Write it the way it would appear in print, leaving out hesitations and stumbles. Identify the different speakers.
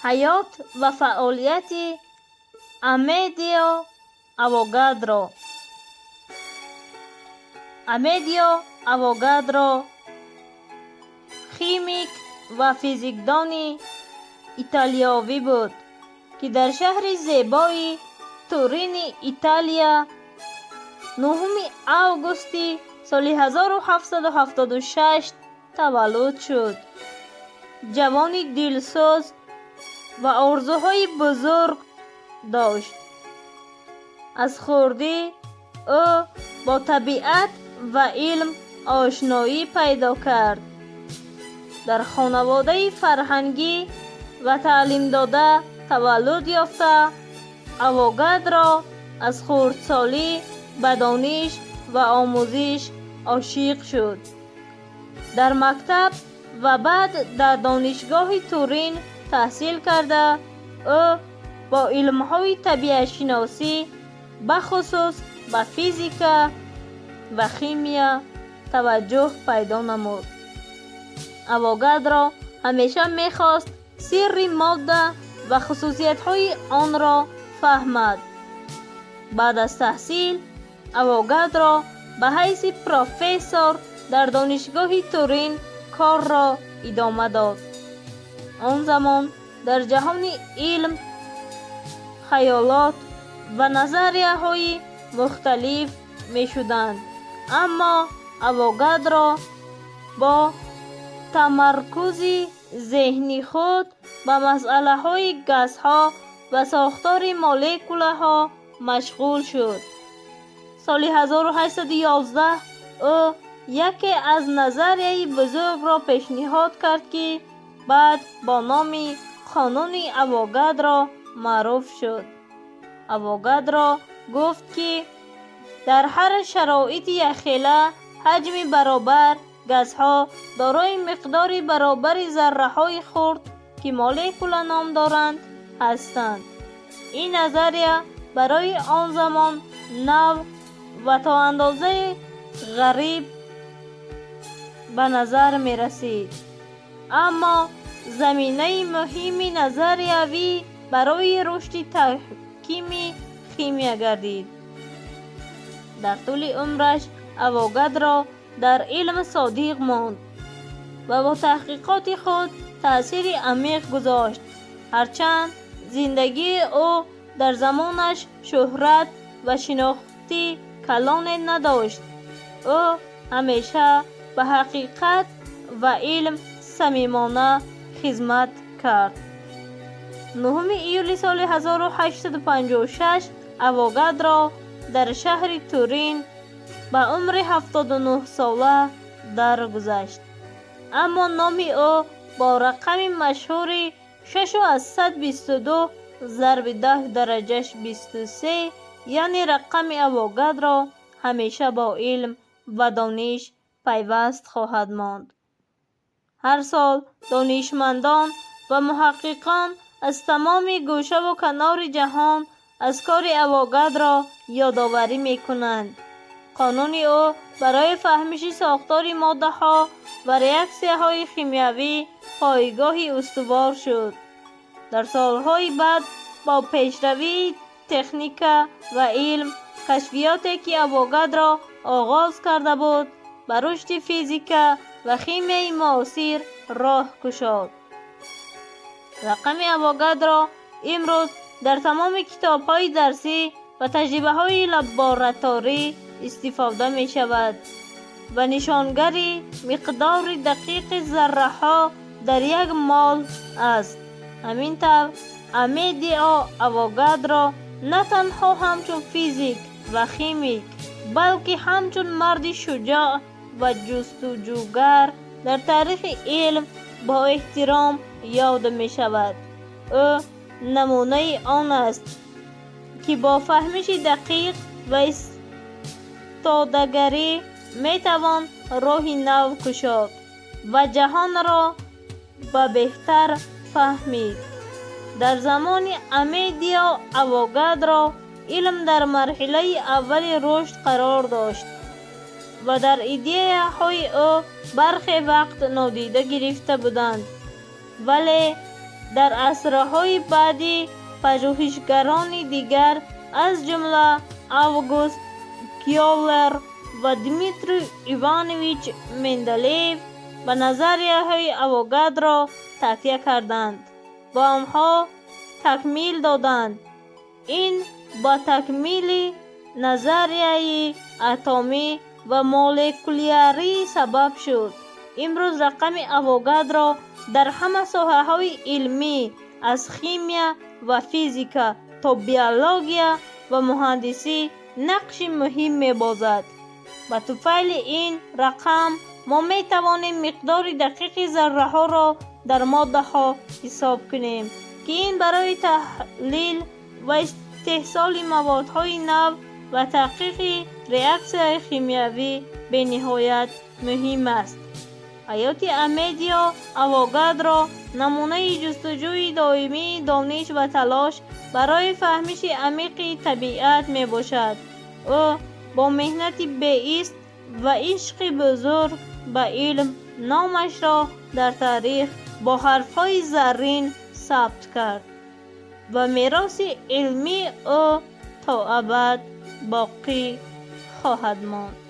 Speaker 1: Ҳаёт ва фаъолияти Амедео Авогадро. Амедео Авогадро химик ва физикдони италиявӣ буд, ки дар шаҳри зебои Турини Италия 9 августи соли 1776 таваллуд шуд. Ҷавони дилсӯз ва орзуҳои бузург дошт. Аз хурдӣ ӯ бо табиат ва илм ошноӣ пайдо кард. Дар хонаводаи фарҳангӣ ва таълимдода таваллуд ёфта, Авогадро аз хурдсолӣ ба дониш ва омӯзиш ошиқ шуд. Дар мактаб ва баъд дар Донишгоҳи Турин таҳсил карда, ӯ бо илмҳои табиатшиносӣ, бахусус ба физика ва химия таваҷҷӯҳ пайдо намуд. Авогадро ҳамеша мехост сирри модда ва хусусиятҳои онро фаҳмад. Баъд аз таҳсил Авогадро ба ҳайси профессор дар Донишгоҳи Турин корро идома дод. Он замон дар ҷаҳони илм хаёлот ва назарияҳои мухталиф мешуданд, аммо Авогадро бо тамаркузи зеҳни худ ба масъалаҳои газҳо ва сохтори молекулаҳо машғул шуд. Соли 1811 ӯ яке аз назарияи бузургро пешниҳод кард, ки баъд бо номи Қонуни Авогадро маъруф шуд. Авогадро гуфт, ки дар ҳар шароити якхела, ҳаҷми баробар, газҳо дорои миқдори баробари зарраҳои хурд, ки молекула ном доранд, ҳастанд. Ин назария барои он замон нав ва то андозае ғариб ба назар мерасид, аммо заминаи муҳими назариявӣ барои рушди таҳкими химия гардид. Дар тӯли умраш Авогадро дар илм содиқ монд ва бо таҳқиқоти худ таъсири амиқ гузошт. Ҳарчанд зиндагии ӯ дар замонаш шӯҳрат ва шинохти калоне надошт, ӯ ҳамеша ба ҳақиқат ва илм самимона хизмат кард. 9 июли соли 1856 Авогадро дар шаҳри Турин ба умри 79 сола даргузашт, аммо номи ӯ бо рақами машҳури 6,22 зарби 10 дараҷаш 23, яъне рақами Авогадро, ҳамеша бо илм ва дониш пайваст хоҳад монд. Ҳар сол донишмандон ва муҳаққиқон аз тамоми гӯшаву канори ҷаҳон аз кори Авогадро ёдоварӣ мекунанд. Қонуни ӯ барои фаҳмиши сохтори моддаҳо ва реаксияҳои химиявӣ пойгоҳи устувор шуд. Дар солҳои баъд бо пешравии техника ва илм, кашфиёте, ки Авогадро оғоз карда буд, ба рушди физика ва химияи муосир роҳ кушод. Рақами Авогадро имрӯз дар тамоми китобҳои дарсӣ ва таҷрибаҳои лабораторӣ истифода мешавад ва нишонгари миқдори дақиқи зарраҳо дар як мол аст. Ҳамин тавр, Амедео Авогадро на танҳо ҳамчун физик ва химик, балки ҳамчун марди шуҷоъ ва ҷустуҷӯгар дар таърихи илм бо эҳтиром ёд мешавад. Ӯ намунаи он аст, ки бо фаҳмиши дақиқ ва истодагарӣ метавон роҳи нав кушод ва ҷаҳонро ба беҳтар фаҳмид. Дар замони Амедео Авогадро илм дар марҳилаи аввали рушд қарор дошт ва дар идеяҳои ӯ бархе вақт нодида гирифта буданд, вале Дар асрҳои баъдӣ пажӯҳишгарони дигар, аз ҷумла Август Кёлер ва Дмитрий Иванович Менделеев, ба назарияҳои Авогадро такя карданд ва онҳо такмил доданд. Ин ба такмили назарияи атомӣ ва молекулярӣ сабаб шуд. Имрӯз рақами Авогадро дар ҳама соҳаҳои илмӣ, аз химия ва физика то биология ва муҳандисӣ, нақши муҳим мебозад. Ба туфайли ин рақам мо метавонем миқдори дақиқи зарраҳоро дар моддаҳо ҳисоб кунем, ки ин барои таҳлил ва истеҳсоли маводҳои нав ва таҳқиқи реаксияҳои химиявӣ бениҳоят муҳим аст. Ҳаёти Амедео Авогадро намунаи ҷустуҷӯи доимии дониш ва талош барои фаҳмиши амиқи табиат мебошад. Ӯ бо меҳнати беист ва ишқи бузург ба илм номашро дар таърих бо ҳарфҳои заррин сабт кард ва мероси илмии ӯ то абад боқӣ хоҳад монд.